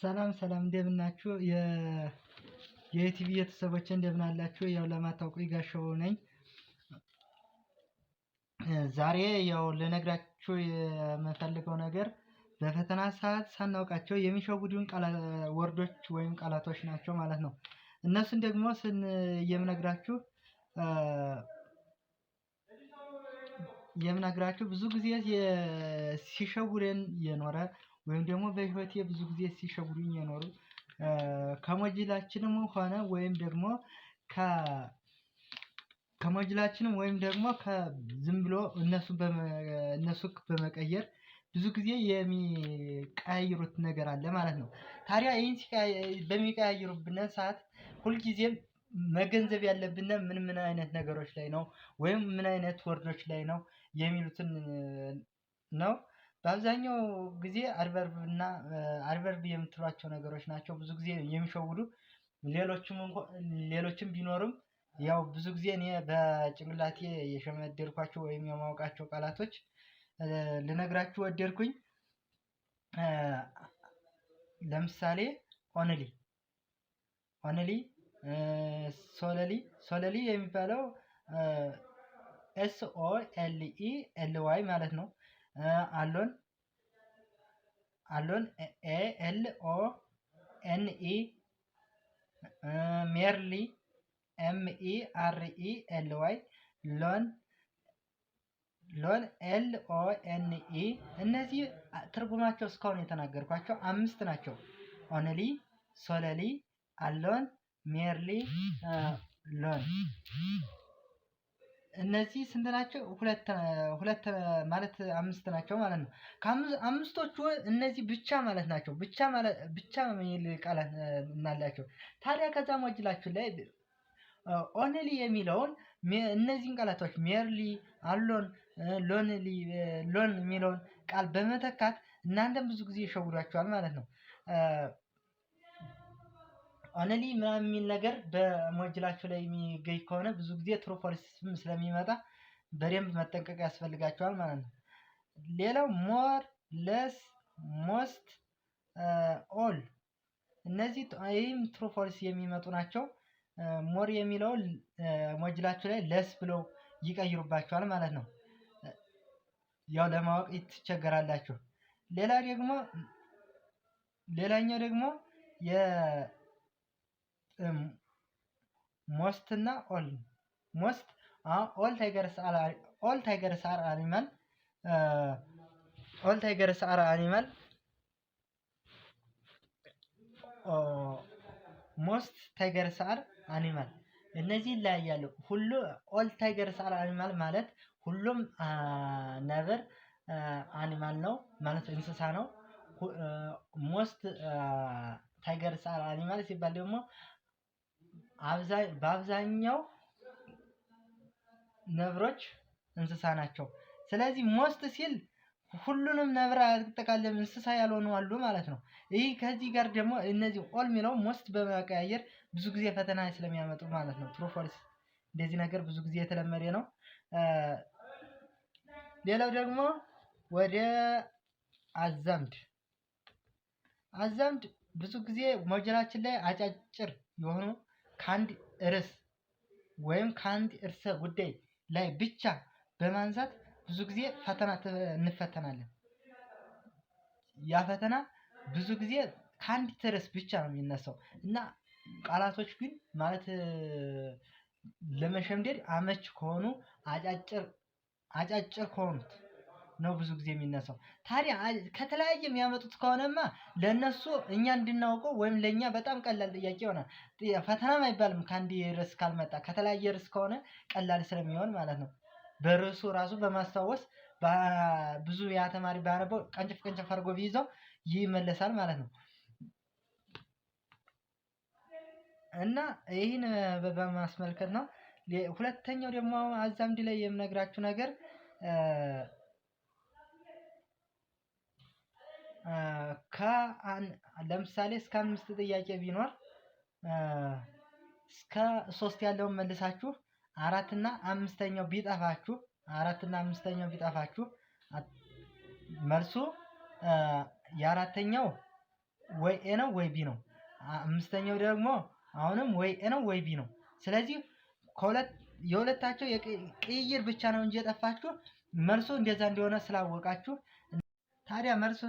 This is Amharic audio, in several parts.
ሰላም ሰላም እንደምናችሁ የኢቲቪ ቤተሰቦች፣ እንደምን አላችሁ? ያው ለማታውቁኝ ጋሻው ነኝ። ዛሬ ያው ልነግራችሁ የምፈልገው ነገር በፈተና ሰዓት ሳናውቃቸው የሚሸውዱን word ኦች ወይም ቃላቶች ናቸው ማለት ነው። እነሱን ደግሞ የምነግራችሁ ብዙ ጊዜ ሲሸውደን የኖረ ወይም ደግሞ በህይወቴ ብዙ ጊዜ ሲሸውዱኝ የኖሩ ከሞጅላችንም ሆነ ወይም ደግሞ ከሞጅላችንም ወይም ደግሞ ዝም ብሎ እነሱ በመቀየር ብዙ ጊዜ የሚቀያይሩት ነገር አለ ማለት ነው። ታዲያ ይህን በሚቀያይሩብን ሰዓት ሁልጊዜም መገንዘብ ያለብን ምን ምን አይነት ነገሮች ላይ ነው ወይም ምን አይነት word ኦች ላይ ነው የሚሉትን ነው። በአብዛኛው ጊዜ adverb እና adverb የምትሏቸው ነገሮች ናቸው ብዙ ጊዜ የሚሸውዱ። ሌሎችም ቢኖሩም ያው ብዙ ጊዜ እኔ በጭንቅላቴ የሸመደድኳቸው ወይም የማውቃቸው ቃላቶች ልነግራችሁ ወደድኩኝ። ለምሳሌ only፣ only፣ solely። Solely የሚባለው SOLELY ማለት ነው። Alone፣ alone ALONE፣ merely MERELY፣ lone፣ lone LONE። እነዚህ ትርጉማቸው እስካሁን የተናገርኳቸው አምስት ናቸው። Only፣ solely፣ alone፣ merely፣ lone። እነዚህ ስንት ናቸው? ሁለት ሁለት ማለት አምስት ናቸው ማለት ነው። አምስቶቹ እነዚህ ብቻ ማለት ናቸው። ብቻ ማለት ብቻ የሚል ቃላት እናላቸው። ታዲያ ከዛ ሞጅላችሁ ላይ only የሚለውን እነዚህን ቃላቶች merely፣ alone፣ lonely፣ lone የሚለውን ቃል በመተካት እናንተም ብዙ ጊዜ ይሸውዷቸዋል ማለት ነው። Only ምናምን የሚል ነገር በሞጅላችሁ ላይ የሚገኝ ከሆነ ብዙ ጊዜ true false ስለሚመጣ በደንብ መጠንቀቅ ያስፈልጋቸዋል ማለት ነው። ሌላው more፣ less፣ most፣ all። እነዚህ ይህም true false የሚመጡ ናቸው። More የሚለውን ሞጅላችሁ ላይ less ብለው ይቀይሩባቸዋል ማለት ነው። ያው ለማወቅ ትቸገራላችሁ። ሌላ ደግሞ ሌላኛው ደግሞ የ most እና all። Most፣ all tigers are animal፣ all tigers are animal፣ most tigers are animal። እነዚህ ይለያያሉ። ሁሉ all tigers are animal ማለት ሁሉም ነብር animal ነው ማለት እንስሳ ነው። Most tigers are animal ሲባል ደግሞ በአብዛኛው ነብሮች እንስሳ ናቸው። ስለዚህ most ሲል ሁሉንም ነብር አያጠቃልልም፣ እንስሳ ያልሆኑ አሉ ማለት ነው። ይህ ከዚህ ጋር ደግሞ እነዚህ all የሚለው most በመቀያየር ብዙ ጊዜ ፈተና ስለሚያመጡ ማለት ነው። True false እንደዚህ ነገር ብዙ ጊዜ የተለመደ ነው። ሌላው ደግሞ ወደ አዛምድ። አዛምድ ብዙ ጊዜ ሞጁላችን ላይ አጫጭር የሆኑ ከአንድ ርዕስ ወይም ከአንድ ርዕሰ ጉዳይ ላይ ብቻ በማንሳት ብዙ ጊዜ ፈተና እንፈተናለን። ያ ፈተና ብዙ ጊዜ ከአንድ ርዕስ ብቻ ነው የሚነሳው እና ቃላቶች ግን ማለት ለመሸምደድ አመች ከሆኑ አጫጭር አጫጭር ከሆኑት ነው ብዙ ጊዜ የሚነሳው። ታዲያ ከተለያየ የሚያመጡት ከሆነማ ለእነሱ እኛ እንድናውቀው ወይም ለእኛ በጣም ቀላል ጥያቄ ይሆናል። ፈተናም አይባልም ከአንድ ርዕስ ካልመጣ፣ ከተለያየ ርዕስ ከሆነ ቀላል ስለሚሆን ማለት ነው። በርዕሱ ራሱ በማስታወስ ብዙ ያ ተማሪ ባያነበው ቀንጭፍ ቀንጭፍ አድርጎ ቢይዘው ይመለሳል ማለት ነው። እና ይህን በማስመልከት ነው። ሁለተኛው ደግሞ አዛምድ ላይ የምነግራችሁ ነገር ለምሳሌ እስከ አምስት ጥያቄ ቢኖር እስከ ሶስት ያለውን መልሳችሁ አራትና አምስተኛው ቢጠፋችሁ፣ አራትና አምስተኛው ቢጠፋችሁ መልሱ የአራተኛው ወይ A ነው ወይ B ነው። አምስተኛው ደግሞ አሁንም ወይ A ነው ወይ B ነው። ስለዚህ ከሁለት የሁለታቸው ቅይር ብቻ ነው እንጂ የጠፋችሁ መልሱ እንደዛ እንደሆነ ስላወቃችሁ፣ ታዲያ መልሱ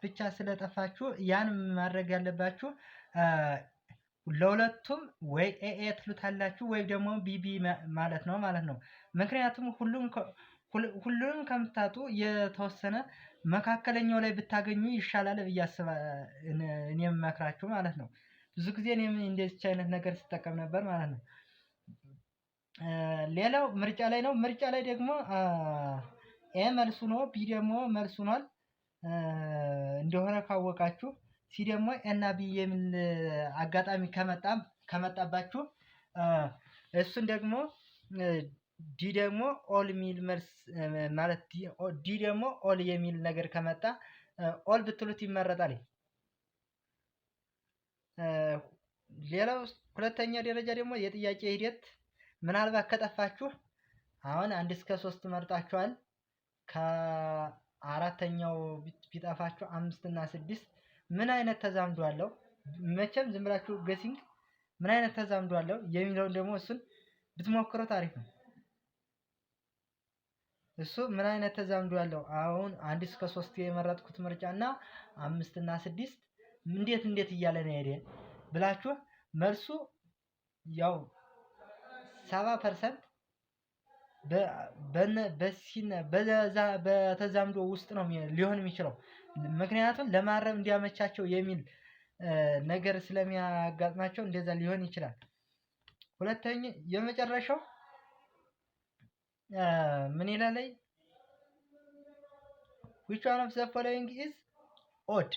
ብቻ ስለጠፋችሁ ያን ማድረግ ያለባችሁ ለሁለቱም ወይ A A ትሉታላችሁ ወይ ደግሞ B B ማለት ነው ማለት ነው። ምክንያቱም ሁሉንም ከምታጡ የተወሰነ መካከለኛው ላይ ብታገኙ ይሻላል ብዬ እኔ የምመክራችሁ ማለት ነው። ብዙ ጊዜ እኔም እንደዚች አይነት ነገር ስጠቀም ነበር ማለት ነው። ሌላው ምርጫ ላይ ነው። ምርጫ ላይ ደግሞ A መልሱ ነው፣ B ደግሞ መልሱ ሆኗል እንደሆነ ካወቃችሁ፣ C ደግሞ A እና B የሚል አጋጣሚ ከመጣባችሁ እሱን ደግሞ D ደግሞ all የሚል መልስ ማለት D ደግሞ all የሚል ነገር ከመጣ all ብትሉት ይመረጣል። ሌላው ሁለተኛ ደረጃ ደግሞ የጥያቄ ሂደት ምናልባት ከጠፋችሁ አሁን 1 እስከ 3 መርጣችኋል። ከአራተኛው ቢጠፋችሁ 5 እና 6 ምን አይነት ተዛምዶ አለው? መቼም ዝም ብላችሁ guessing ምን አይነት ተዛምዶ አለው የሚለውን ደግሞ እሱን ብትሞክሩት አሪፍ ነው። እሱ ምን አይነት ተዛምዶ አለው? አሁን 1 እስከ 3 የመረጥኩት ምርጫ እና 5 እና 6 እንዴት እንዴት እያለ ነው የሄደ ብላችሁ መልሱ ያው 70% በዛ በተዛምዶ ውስጥ ነው ሊሆን የሚችለው። ምክንያቱም ለማረም እንዲያመቻቸው የሚል ነገር ስለሚያጋጥማቸው እንደዛ ሊሆን ይችላል። ሁለተኛ የመጨረሻው ምን ይላል? Which one of the following is odd?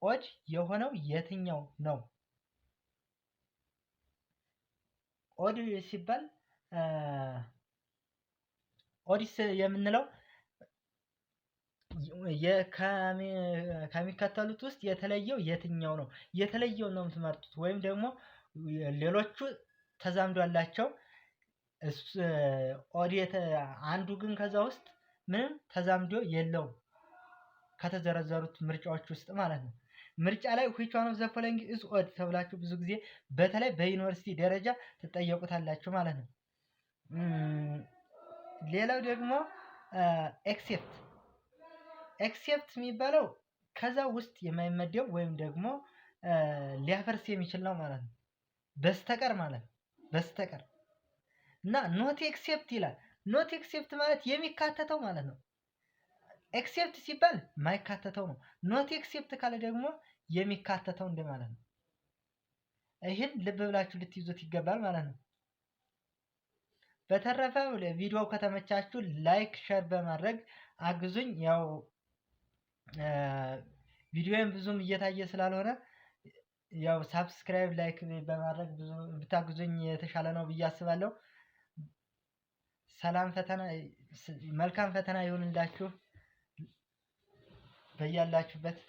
Odd የሆነው የትኛው ነው? Odd ሲባል odd የምንለው ከሚከተሉት ውስጥ የተለየው የትኛው ነው? የተለየውን ነው የምትመርጡት ወይም ደግሞ ሌሎቹ ተዛምዶ አላቸው። Odd አንዱ ግን ከዛ ውስጥ ምንም ተዛምዶ የለውም ከተዘረዘሩት ምርጫዎች ውስጥ ማለት ነው። ምርጫ ላይ which one of the following is odd ተብላችሁ ብዙ ጊዜ በተለይ በዩኒቨርሲቲ ደረጃ ትጠየቁታላችሁ ማለት ነው። ሌላው ደግሞ except የሚባለው ከዛ ውስጥ የማይመደብ ወይም ደግሞ ሊያፈርስ የሚችል ነው ማለት ነው። በስተቀር ማለት ነው። በስተቀር እና not except ይላል። Not except ማለት የሚካተተው ማለት ነው። Except ሲባል የማይካተተው ነው። Not except ካለ ደግሞ የሚካተተው እንደማለት ነው። ይህን ልብ ብላችሁ ልትይዙት ይገባል ማለት ነው። በተረፈ ቪዲዮው ከተመቻችሁ like፣ share በማድረግ አግዙኝ። ያው ቪዲዮዬም ብዙም እየታየ ስላልሆነ ያው subscribe፣ like በማድረግ ብዙ ብታግዙኝ የተሻለ ነው ብዬ አስባለሁ። ሰላም ፈተና መልካም ፈተና ይሁንላችሁ በያላችሁበት።